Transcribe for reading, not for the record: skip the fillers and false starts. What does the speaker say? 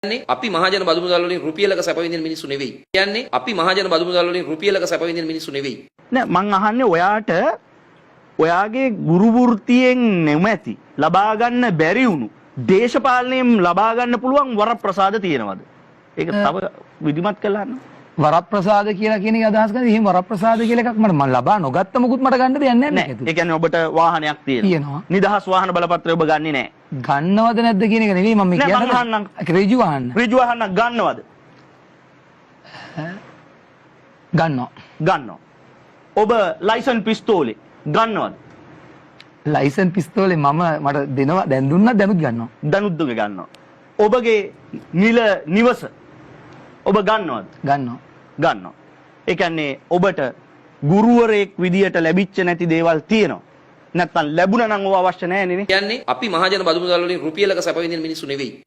කියන්නේ අපි මහජන බදු මුදල් වලින් රුපියලක සැප විඳින මිනිස්සු නෙවෙයි. කියන්නේ අපි මහජන බදු මුදල් වලින් රුපියලක සැප විඳින මිනිස්සු නෙවෙයි. නෑ, මං අහන්නේ ඔයාට ඔයාගේ ගුරු වෘත්තියෙන් නොමැති ලබා ගන්න බැරි වුණු දේශපාලනයෙන් ලබා ගන්න පුළුවන් වරප්‍රසාද තියෙනවද? ඒක තව විධිමත් කළා අහන්න. වරප්‍රසාද කියලා කියන එක අදහස් කරන්නේ එහෙම වරප්‍රසාද කියලා එකක් මට මම ලබා නොගත්ත මොකුත් මට ගන්න දෙයක් නෑ නෑ. මේක ඇතුලේ. ඒ කියන්නේ ඔබට වාහනයක් තියෙනවා. තියෙනවා. නිදහස් වාහන බලපත්‍රය ඔබ ගන්නෙ නෑ. ගන්නවද නැද්ද කියන එක නෙවෙයි මම මේ නෑ, මං කියන්නේ. අහන්නම්. ඍජු අහන්න. ඍජු වාහනක් ගන්නවද? ගන්නවා. ගන්නවා. ඔබ ලයිසන් පිස්තෝලේ ගන්නවද? ලයිසන් පිස්තෝලේ මම මට දෙනවා, දැන් දුන්නා, දැනුත් ගන්නවා. දැනුත් දුක ගන්නවා. ඔබගේ නිල නිවස ඔබ ගන්නවද? ගන්නවා. ගන්නවා. ඒ කියන්නේ ඔබට ගුරුවරයෙක් විදියට ලැබිච්ච නැති දේවල් තියෙනවා. නැත්තම් ලැබුණා නම් ඕවා අවශ්‍ය නෑ නේ. කියන්නේ අපි මහජන බදු මුදල් වලින් රුපියලක සැප විඳින මිනිස්සු නෙවෙයි.